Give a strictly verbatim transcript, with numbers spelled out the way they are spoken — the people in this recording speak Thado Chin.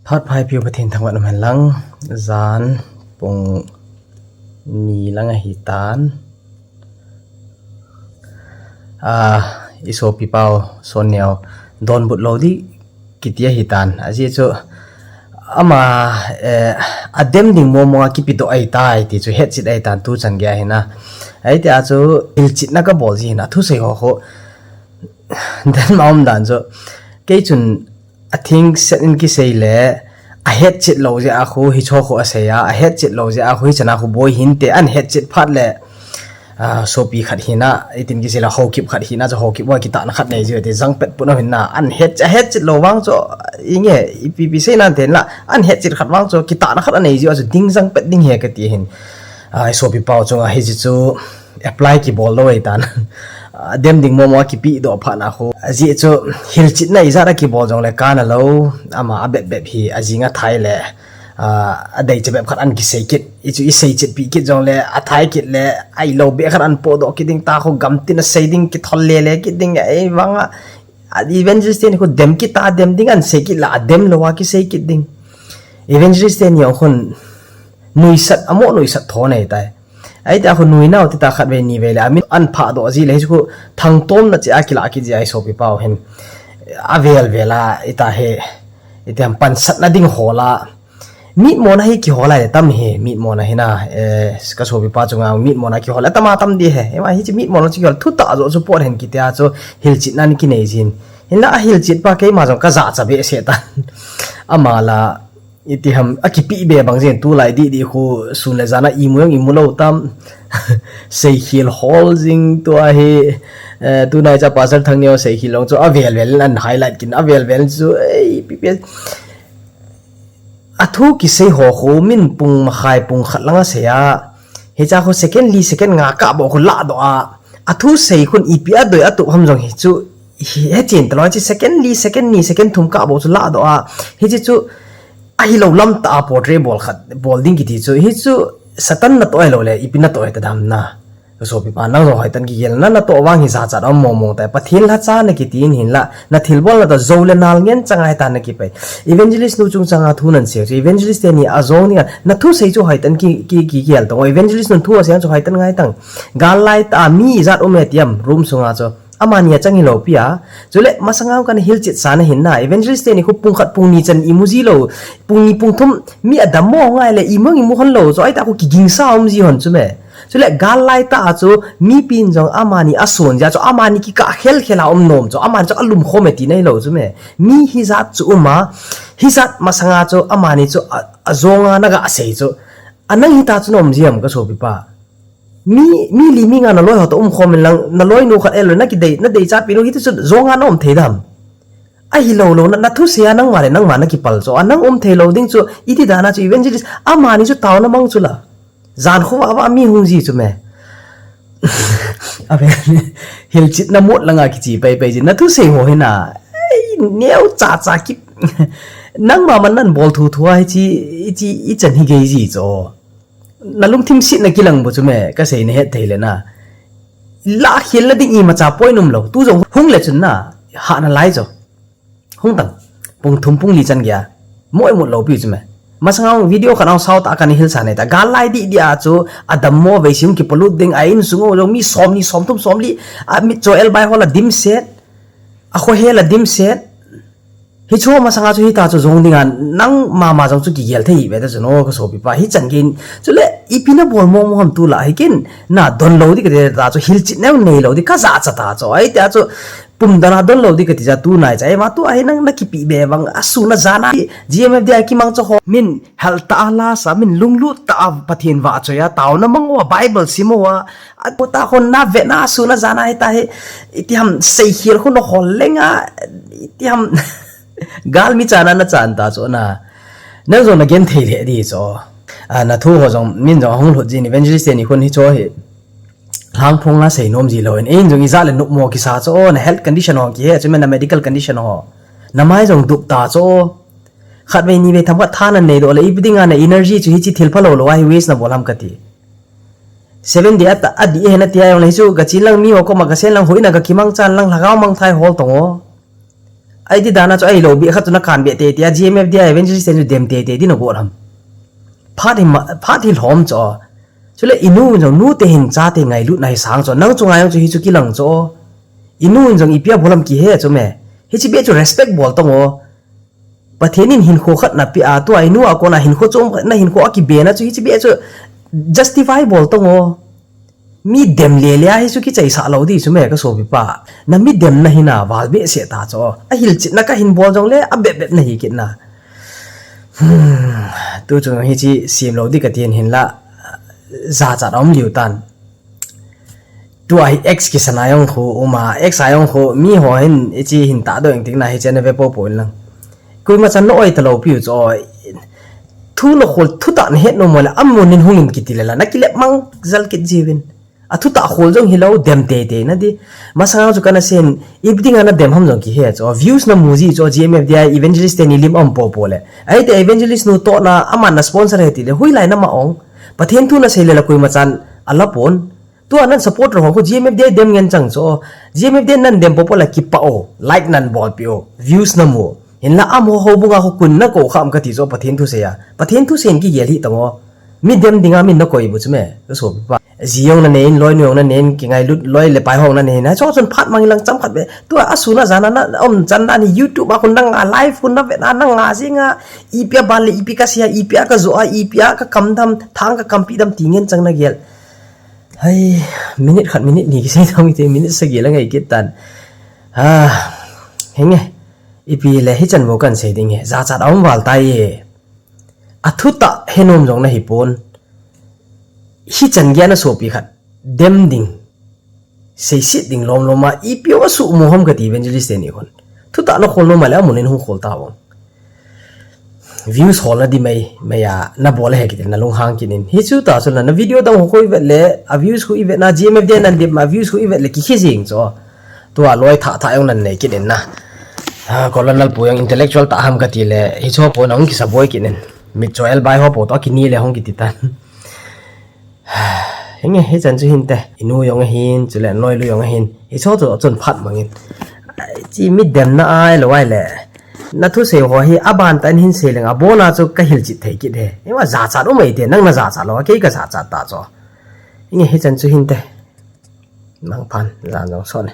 Phat phai piu Pathen thangvah in um hen lang, jan pung ni lang ahi tan. Ah, i sopi pau, Son Neo, donbut lou di kiti ahi tan. Ajeh chu, ama, eh, adem ding momo a kipedoh ahi tai ti chu hetchet ahi tan tu chan gei a hin a. Ahi tia chu hilchetna kabol ji hin a thusei ho ho. Den ma um dan chu. Kei chun a thing set in kisei le, a hetchet lou jeh a khu hicho khu asei a, a hetchet lou jeh a khu hichan a khu boi hinte, an hetchet phat le, ah, sopi khat hina, itin kisei le Haokip khat hina, chu Haokip ho kitahna khat nei jiu ti jangpet pun a hinna, an het, a hetchet lou vang chu, inge, ipi pi sei nan ten la, an hetchet khat vang chu, kitahna khat anei jiu, chu ding jangpet ding he kati hin. Ah, i sopi pau chunga hiche chu, apply kibol lou ahi tan. Adem ding momo a kipedoh phat na khu. Ajeh chu hilchetna ijat a kibol jong le kana lou, ama abep bep hi ajing athai le, ah, adei che bep khat an kisei kit. Hichu isei chet pi kit jong le, athai kit le, ahilou bep khat an podoh kit ding ta khu gamtin a sei ding kithol le le kit ding, ei vang a, a evangelist teni khu dem kit ta, dem ding an sei kit la, adem lou a kisei kit ding. Evangelist teni jong khun nuisat, amo nuisat tho nei tai. Ahi tia khu nuinau ti ta khat vei ni vei le, amin an phah doh ji le, hichu khu thangtomna che a kilah kit ji a i sopi pau hin. Avel vel a, ita he, ita ham pansatna ding hol a. Mitmona hi kihol a le tam he, mitmona hina, eh, ka sopi pa chunga mitmona kihol a, tama tam di he. Ema hiche mitmona chu kihol, thutah jo chu pot hen kiti a chu hilchetna ni kinei jin. Hinla a hilchet pa keima jong ka jachat behseh tan. Ama la, Iti ham, akipe be bang jin, tulai di di khu sun le jan a imu jong imu lou tam. Seikhel hol jing tua hi, eh, tunai cha Pastor Thangneo seikhel long chu avel vel in an highlight kin, avel vel chu, ei, pi pi. A thu kisei ho khu min pung makhai pung khat lang a sei a. Hicha khu second li second nga kah bou khu lah doh a. A thu sei khun ipi a doi a tup ham jong hi chu, hi, he chen ta lou, chi second li, second ni, second thum kah bou chu lah doh a. Hichi chu, ahilou lam tah a portray bol khat, bol ding kiti chu. Hi chu Satan natoh ahilou le, ipi natoh ahi ta dam na. Ka sopi pa, nang jong hoitan kigel na, natoh vang hi jachat a um mong mong ta. Pathen lhacha na kiti in hinla, na thilbol na toh jou le nal ngen chang ahi ta na kipai. Evangelist nu chung chang a thu nan sei chu. Evangelist teni a jong ni a, na thu sei chu hoitan ki, ki, kigel tong. Evangelist nun thu asei chu hoitan ngai tang. Gal lai tah a mi ijat um e tiam, room sunga chu. Amani achang hilou pi a. Chule, masanga kana hilchet sa na hin na. Evangelist teni khu pung khat pung ni chan imu ji lou. Pung ni pung thum mi adammo ngai le imu imu hon lou. Chu ahi ta khu kigingsa um ji hon chu me. Chule, gal lai tah a chu mipin jong amani ason jia chu amani kikah khel khel a um nom chu. Amani chu alum khom e ti na hilou chu me. Mi hijat chu um a. Hijat masanga chu amani chu a, ajong a na ga sei chu. A nang hita chu na um ji am ka sopi pa. Mi, mi li mi nga na loi ho toh um khom in lang, na loi nu khat el na kidei, na deichat pi nu hiti chu jong a na um thei dam. Ahilou lou, na, na thusei a nangma le nangma na kipal chu. A nang um thei lou ding chu, iti dan a chu evangelist, amani chu taona mang chu la. Jan khu va va mi hung ji chu me. Abe, hilchetna mot langa kichi pai pai ji, na thusei ho hi na. Ei, neo cha cha ki, nangma man nan bol thu thu a hichi, hichi, ichan hi gei ji chu. Na lungthim setna kilang bou chu me, ka sei na het thei le na. La khel na ding imacha point um lou. Tu jong hung le chun na, hah na lai chu. Hung tang. Pung thum pung li chan gei a. Moi mut lou pi chu me. Masanga video khat a sao ta kana hilsa nei ta. Gal lai di di a chu, adammo vei sim kipolut ding a insung u jong mi som ni som thum som li. A mit cho el bai hol a dim set. A kho hel a dim set. Hichu masanga chu hita chu jong ding a nangma ma jong chu kigel thei ve ta chu no ka sopi pa hichan gei in chule ipi na bol mong mong ham tu la hi kin na don lou di ka ti ta chu hilchet neo nei lou di ka jachat ta chu ahi tia chu pum dan a don lou di ka ti ja tu nai cha ema tu ahi nang na kipe be bang a sun a jan a G M F D I kimang chu ho min hal ta a la sa min lunglut ta a Pathen vahchoi a taona mang u a Bible sim u a A, pu ta khun na ve na sun a jan a hita hi, iti ham seikhel khun hol leng a, iti ham galmi chan a na chan ta chu na. Nang jong na gen thei le di chu. A, na thu ho jong, min jong hung lhut jin evangelist teni khun hi chu hi. Lhang phong a sei nom ji lou in, ei jong ijat le nopmo kisa chu, na health condition ho kihe, chu me na medical condition ho. Na mai jong dup ta chu. Khat vei ni vei tham khat tha na nei doh le, ipi ding a na energy chu hichi thil pha lou lou a hi waste na bol ham ka ti. Seven day ata, adih hen ati a jong le hi chu, ka chin lang mi ho koma ka sen lang hoina ka kimang chan lang lhagao mang thai hol tong o. Ahi ti dan a chu ahilou beh khat chu nakan beh teitei a, G M F D I evangelist ten chu dem teitei ding nagot ham? Phat hi ma, phat hi lhom chu. Chule inu jong nute hin chate ngailutna hi sang chu. Nang chunga jong chu hichu kilang chu. Inu in jong ipi abol ham kihe chu me. Hiche beh chu respect bol tang o. Pathen in hinkho khat napeh a, tua inu a kona hinkho chom, nahinkho a kibena chu hiche beh chu justify bol tang o. Mi dem lele a hichu kichaisah lou ding chu me kasopipa. Nami demna hi naval behseh ta chu. Ahilchetna kahin bol jongle abep bep nahi kit na. Hmm, tu chu hiche sem lou ding katin hinla, jachat aum lheh tan. Tua hi X kisana jong khu, uma, X a jong khu, miho hin, hiche hin tahdoh ing tin na hiche nave popo in lang. Koima chan na-oi talou piu chu, thu nakhol, thutah nahet nom le, amun in hungin kiti le la, nakilep mang jal kit jiuvin. Athutah khol jong hilou, dem teitei nadi. Masanga chu kana seiyin, ipi dinga nadem ham jong kihe chu, views namu ji chu, G M F D I evangelist teni lim aum popo le. Ahite evangelist nu tohna, aman nasponsor ahi tile, hoilai nama ong. Pathen thu nasei le la koima chan, ala pon. Tua nan support ho khu G M F D I dem ngen chang chu. G M F D I nan dem popo la kipah o, like nan bolpeh o, views namu. Hinla amaho houbunga khu koin nakou kham kati chu Pathen thusei a. Pathen thusei in kigel hih tang o. Mi dem dinga min nakoi bu chu me, kasopipa. Ji jong nanei in, loinu jong nanei in, kingailut loi le pai ho jong nanei in. Hichu chun phat mang in lang chomkhat beh. Tua asun ajan a naum chan dan hi YouTube a khu nanga live khu navet a nanga jing a. Ipi a ban le, ipi kasei a, ipi a kajo a, ipi a kakam dam, thang kakampi dam ti ngen chang nagel. Hai, minute khat, minute ni kisei thang ite, minute sagi la ngai kit tan. Ha, henge, ipi le hichan bou kan sei ding e, jachat aum val tai e. Athutah henom jong nahi pon. Hichan gei a nasopi khat dem ding, seiset ding lom lom a, ipi asuhmo ham kati evangelist teni khun. Thutah nakhol nom le amun in hung khol ta vang. Views holna di mai, mai a, nabol ahi kiti, nalunghang kit in. Hichu ta chu na, na video dang khu ivet le, a views khu ivet na, G M F D I nan dem a views khu ivet le, kikhe jing chu. Tua loi thah thah jong nan nei kit in na. Ah, Colonel pu jong intellectual tah ham kati le, hichu po nang kisa boi kit in. Mitcho elbai ho po to kini le hung kiti tan. Henge, hichan chu hinte. Inu jong ahin, chule anloinu jong ahin. Hichu chu chun phat mang in. Chi mi demna ahilou ahile. Nathusei ho hi aban tah in hin sei leng abon a chu kahilchet thei kit e. Ima jachat um e te, nang najachat lou, kei kajachat ta chu. Henge, hichan chu hinte. Mangphan, jan jong son e.